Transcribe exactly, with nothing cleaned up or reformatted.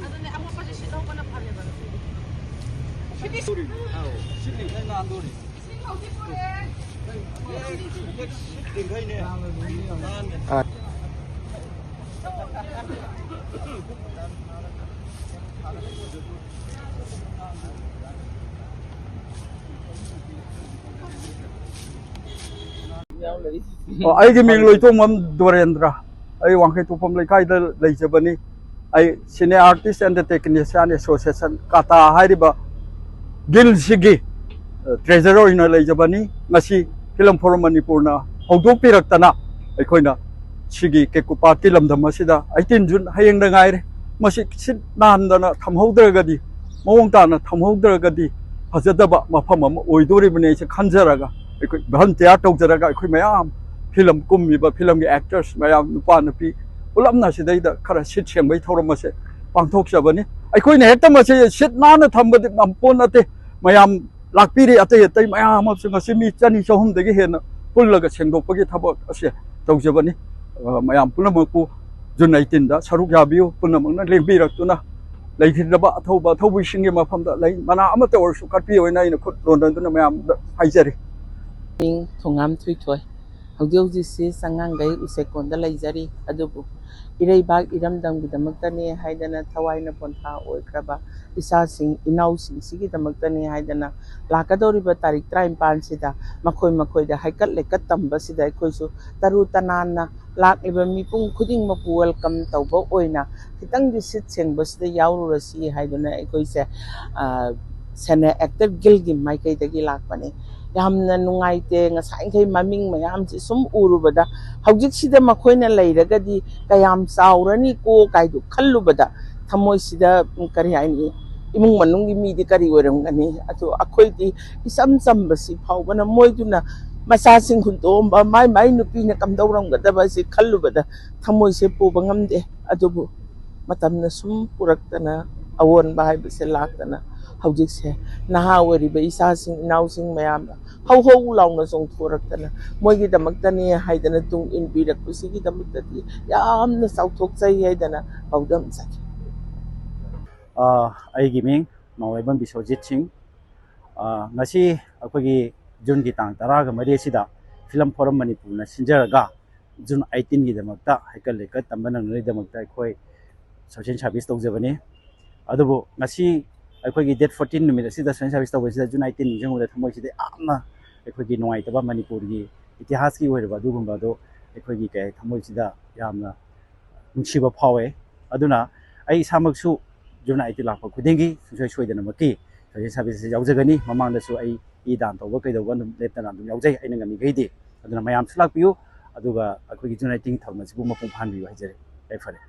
ꯑꯗꯨꯅꯦ ꯑꯃꯣꯠꯄꯁꯦ ꯁꯤꯠꯍꯧꯕꯅ ꯐꯔꯦꯕ꯫ ꯑꯣ, ꯑꯩꯒꯤ ꯃꯤꯡ ꯂꯣꯏꯇꯣꯡꯕꯝ ꯗꯣꯔꯦꯟꯗ꯭ꯔ꯫ ꯑꯩ ꯋꯥꯡꯈꯩ ꯇꯣꯛꯐꯝ ꯂꯩꯀꯥꯏꯗ ꯂꯩꯖꯕꯅꯤ꯫ ꯑꯩ Cine Artist and Technician Association, ꯀꯥꯇꯥ ꯍꯥꯏꯔꯤꯕ ꯒꯤꯜꯁꯤꯒꯤ, ꯑ, ꯇ꯭ꯔꯦꯖꯔꯔ ꯑꯣꯏꯅ ꯂꯩꯖꯕꯅꯤ꯫ ꯉꯁꯤ ꯐꯤꯂꯝ ꯐꯣꯔꯝ ꯃꯅꯤꯄꯨꯔꯅ ꯍꯧꯗꯣꯛꯄꯤꯔꯛꯇꯅ ꯑꯩꯈꯣꯏꯅ ꯁꯤꯒꯤ ꯀꯦꯀꯨ ꯄꯥꯔꯛꯀꯤ ꯂꯝꯗꯝ ꯑꯁꯤꯗ ꯑꯩꯇꯤꯟ ꯖꯨꯟ ꯍꯌꯦꯡꯗ ꯉꯥꯏꯔꯦ꯫ ꯃꯁꯤ ꯁꯤꯠ ꯅꯥꯟꯗꯅ ꯊꯝꯍꯧꯗ꯭ꯔꯒꯗꯤ, ꯃꯑꯣꯡ ꯇꯥꯅ ꯊꯝꯍꯧꯗ꯭ꯔꯒꯗꯤ ꯐꯖꯗꯕ ꯃꯐꯝ ꯑꯃ ꯑꯣꯏꯗꯣꯔꯤꯕꯅꯤ꯫ ꯑꯩꯁꯦ ꯈꯟꯖꯔꯒ, ꯑꯩꯈꯣꯏ ꯚꯟꯇꯤꯌꯥꯔ ꯇꯧꯖꯔꯒ, ꯑꯩꯈꯣꯏ ꯃꯌꯥꯝ ꯐꯤꯂꯝ ꯀꯨꯝꯃꯤꯕ ꯐꯤꯂꯝꯒꯤ ꯑꯦꯛꯇꯔꯁ ꯃꯌꯥꯝ, ꯅꯨꯄꯥ ꯅꯨꯄꯤ ꯄꯨꯂꯞꯅ ꯁꯤꯗꯩꯗ ꯈꯔ ꯁꯤꯠ ꯁꯦꯡꯕꯒꯤ ꯊꯧꯔꯝ ꯑꯁꯦ ꯄꯥꯡꯊꯣꯛꯆꯕꯅꯤ꯫ ꯑꯩꯈꯣꯏꯅ ꯍꯦꯛꯇ ꯃꯁꯤ ꯁꯤꯠ ꯅꯥꯟꯅ ꯊꯝꯕꯗꯤ ꯉꯝꯄꯣꯠ ꯅꯠꯇꯦ꯫ ꯃꯌꯥꯝ ꯂꯥꯛꯄꯤꯔꯤ, ꯑꯇꯩ ꯑꯇꯩ ꯃꯌꯥꯝ ꯑꯃꯁꯨ ꯉꯁꯤ ꯃꯤ ꯆꯅꯤ ꯆꯍꯨꯝꯗꯒꯤ ꯍꯦꯟꯅ ꯄꯨꯜꯂꯒ ꯁꯦꯡꯗꯣꯛꯄꯒꯤ ꯊꯕꯛ ꯑꯁꯦ ꯇꯧꯖꯕꯅꯤ꯫ ꯑ, ꯃꯌꯥꯝ ꯄꯨꯝꯅꯃꯛꯄꯨ ꯖꯨꯟ ꯑꯩꯇꯤꯟꯗ ꯁꯔꯨꯛ ꯌꯥꯕꯤꯌꯨ꯫ ꯄꯨꯝꯅꯃꯛꯅ ꯂꯦꯡꯕꯤꯔꯛꯇꯨꯅ ꯂꯩꯈꯤꯗ꯭ꯔꯕ ꯑꯊꯧꯕ ꯑꯊꯧꯕꯤꯁꯤꯡꯒꯤ ꯃꯐꯝꯗ ꯂꯩ ꯃꯅꯥ ꯑꯃꯠꯇ ꯑꯣꯏꯔꯁꯨ ꯀꯠꯄꯤꯌꯨ ꯍꯥꯏꯅ ꯑꯩꯅ ꯈꯨꯠ ꯂꯣꯟꯗꯗꯨꯅ ꯃꯌꯥꯝꯗ ꯍꯥꯏꯖꯔꯤ꯫ ꯃꯤꯡ ꯊꯣꯉꯥꯝ ꯊꯣꯏꯊꯣꯏ꯫ ꯍꯧꯖꯤꯛ ꯍꯧꯖꯤꯛꯁꯤ ꯆꯉꯥꯡꯒꯩ ꯎꯆꯦꯛꯀꯣꯟꯗ ꯂꯩꯖꯔꯤ꯫ ꯑꯗꯨꯕꯨ ꯏꯔꯩꯕꯥꯛ ꯏꯔꯝꯗꯝꯒꯤꯗꯃꯛꯇꯅꯦ ꯍꯥꯏꯗꯅ ꯊꯋꯥꯏꯅ ꯄꯣꯟꯊꯥ ꯑꯣꯏꯈ꯭ꯔꯕ ꯏꯆꯥꯁꯤꯡ ꯏꯅꯥꯎꯁꯤꯡꯁꯤꯒꯤꯗꯃꯛꯇꯅꯦ ꯍꯥꯏꯗꯅ ꯂꯥꯛꯀꯗꯧꯔꯤꯕ ꯇꯥꯔꯤꯛ ꯇꯔꯥꯅꯤꯄꯥꯟꯁꯤꯗ ꯃꯈꯣꯏ ꯃꯈꯣꯏꯗ ꯍꯥꯏꯀꯠ ꯂꯩꯀꯠ ꯇꯝꯕꯁꯤꯗ ꯑꯩꯈꯣꯏꯁꯨ ꯇꯔꯨ ꯇꯅꯥꯟꯅ ꯂꯥꯛꯂꯤꯕ ꯃꯤꯄꯨꯝ ꯈꯨꯗꯤꯡꯃꯛꯄꯨ ꯋꯦꯜꯀꯝ ꯇꯧꯕ ꯑꯣꯏꯅ ꯈꯤꯇꯪꯗꯤ ꯁꯤꯠ ꯁꯦꯡꯕꯁꯤꯗ ꯌꯥꯎꯔꯨꯔꯁꯤ ꯍꯥꯏꯗꯨꯅ ꯑꯩꯈꯣꯏꯁꯦ, ꯑ, ꯁꯦꯅꯦ ꯑꯦꯛꯇꯔ ꯒꯤꯜꯒꯤ ꯃꯥꯏꯀꯩꯗꯒꯤ ꯂꯥꯛꯄꯅꯦ꯫ ꯌꯥꯝꯅ ꯅꯨꯡꯉꯥꯏꯇꯦ꯫ ꯉꯁꯥꯏꯈꯩ ꯃꯃꯤꯡ ꯃꯌꯥꯝꯁꯦ ꯁꯨꯝ ꯎꯔꯨꯕꯗ ꯍꯧꯖꯤꯛꯁꯤꯗ ꯃꯈꯣꯏꯅ ꯂꯩꯔꯒꯗꯤ ꯀꯌꯥꯝ ꯆꯥꯎꯔꯅꯤꯀꯣ ꯀꯥꯏꯗꯨ ꯈꯜꯂꯨꯕꯗ ꯊꯃꯣꯏꯁꯤꯗ ꯀꯔꯤ ꯍꯥꯏꯅꯤ, ꯏꯃꯨꯡ ꯃꯅꯨꯡꯒꯤ ꯃꯤꯗꯤ ꯀꯔꯤ ꯑꯣꯏꯔꯝꯒꯅꯤ? ꯑꯗꯣ ꯑꯩꯈꯣꯏꯗꯤ ꯏꯆꯝ ꯆꯝꯕꯁꯤ ꯐꯥꯎꯕꯅ ꯃꯣꯏꯗꯨꯅ ꯃꯆꯥꯁꯤꯡ ꯍꯨꯟꯗꯣꯛꯑꯝꯕ, ꯃꯥꯏ ꯃꯥꯏ ꯅꯨꯄꯤꯅ ꯀꯝꯗꯧꯔꯝꯒꯗꯕ ꯑꯁꯤ ꯈꯜꯂꯨꯕꯗ ꯊꯃꯣꯏꯁꯦ ꯄꯨꯕ ꯉꯝꯗꯦ꯫ ꯑꯗꯨꯕꯨ ꯃꯇꯝꯅ ꯁꯨꯝ ꯄꯨꯔꯛꯇꯅ ꯑꯑꯣꯟꯕ ꯍꯥꯏꯕꯁꯦ ꯂꯥꯛꯇꯅ ꯍꯧꯖꯤꯛꯁꯦ ꯅꯍꯥ ꯑꯣꯏꯔꯤꯕ ꯏꯆꯥꯁꯤꯡ ꯏꯅꯥꯎꯁꯤꯡ ꯃꯌꯥꯝꯅ ꯍꯧ ꯍꯧ ꯂꯥꯎꯅ ꯆꯣꯡꯊꯣꯔꯛꯇꯅ ꯃꯣꯏꯒꯤꯗꯃꯛꯇꯅꯦ ꯍꯥꯏꯗꯅ ꯇꯨꯡ ꯏꯟꯕꯤꯔꯛꯄꯁꯤꯒꯤꯗꯃꯛꯇꯗꯤ ꯌꯥꯝꯅ ꯆꯥꯎꯊꯣꯛꯆꯩ ꯍꯥꯏꯗꯅ ꯄꯥꯎꯗꯝꯖꯒꯦ꯫ ꯑ, ꯑꯩꯒꯤ ꯃꯤꯡ ꯃꯥꯎꯔꯥꯏꯕꯝ ꯕꯤꯁ꯭ꯋꯖꯤꯠ ꯁꯤꯡ꯫ ꯑ, ꯉꯁꯤ ꯑꯩꯈꯣꯏꯒꯤ ꯖꯨꯟꯒꯤ ꯇꯥꯡ ꯇꯔꯥꯒ ꯃꯔꯤ ꯑꯁꯤꯗ ꯐꯤꯂꯝ ꯐꯣꯔꯝ ꯃꯅꯤꯄꯨꯔꯅ ꯁꯤꯟꯖꯔꯒ ꯖꯨꯟ ꯑꯩꯠꯇꯤꯟꯒꯤꯗꯃꯛꯇ ꯍꯩꯀꯠ ꯂꯩꯀꯠ ꯇꯝꯕ ꯅꯪꯅꯕꯒꯤꯗꯃꯛꯇ ꯑꯩꯈꯣꯏ ꯁꯣꯁꯦꯜ ꯁꯥꯔꯚꯤꯁ ꯇꯧꯖꯕꯅꯤ꯫ ꯑꯗꯨꯕꯨ ꯉꯁꯤ ꯑꯩꯈꯣꯏꯒꯤ ꯗꯦꯠ ꯐꯣꯔꯇꯤꯟ ꯅꯨꯃꯤꯠ ꯑꯁꯤꯗ ꯁꯣꯁꯦꯜ ꯁꯥꯔꯚꯤꯁ ꯇꯧꯕꯁꯤꯗ ꯖꯨꯟ ꯑꯩꯠꯇꯤꯟ ꯅꯤꯡꯁꯤꯡꯕꯗ ꯊꯃꯣꯏꯁꯤꯗ ꯌꯥꯝꯅ ꯑꯩꯈꯣꯏꯒꯤ ꯅꯨꯡꯉꯥꯏꯇꯕ, ꯃꯅꯤꯄꯨꯔꯒꯤ ꯏꯇꯤꯍꯥꯁꯀꯤ ꯑꯣꯏꯔꯕ ꯑꯗꯨꯒꯨꯝꯕ ꯑꯗꯣ ꯑꯩꯈꯣꯏꯒꯤ ꯀꯩ ꯍꯥꯏ, ꯊꯃꯣꯏꯁꯤꯗ ꯌꯥꯝꯅ ꯅꯨꯡꯁꯤꯕ ꯐꯥꯎꯋꯦ꯫ ꯑꯗꯨꯅ ꯑꯩ ꯏꯁꯥꯃꯛꯁꯨ ꯖꯨꯟ ꯑꯩꯠꯇꯤꯟ ꯂꯥꯛꯄ ꯈꯨꯗꯤꯡꯒꯤ ꯁꯨꯡꯁꯣꯏ ꯁꯣꯏꯗꯅꯃꯛꯀꯤ ꯁꯣꯁꯦꯜ ꯁꯥꯔꯚꯤꯁꯁꯦ ꯌꯥꯎꯖꯒꯅꯤ꯫ ꯃꯃꯥꯡꯗꯁꯨ ꯑꯩ ꯏ ꯗꯥꯟ ꯇꯧꯕ ꯀꯩꯗꯧꯕ ꯑꯗꯨꯝ ꯂꯦꯞꯇꯅ ꯑꯗꯨꯝ ꯌꯥꯎꯖꯩ, ꯑꯩꯅ ꯉꯝꯃꯤꯈꯩꯗꯤ꯫ ꯑꯗꯨꯅ ꯃꯌꯥꯝꯁꯨ ꯂꯥꯛꯄꯤꯌꯨ, ꯑꯗꯨꯒ ꯑꯩꯈꯣꯏꯒꯤ ꯖꯨꯟ ꯑꯩꯠꯇꯤꯟꯒꯤ ꯊꯧꯔꯝ ꯑꯁꯤꯕꯨ ꯃꯄꯨꯡ ꯐꯥꯍꯟꯕꯤꯌꯨ ꯍꯥꯏꯖꯔꯤ꯫ ꯌꯥꯏꯐꯔꯦ꯫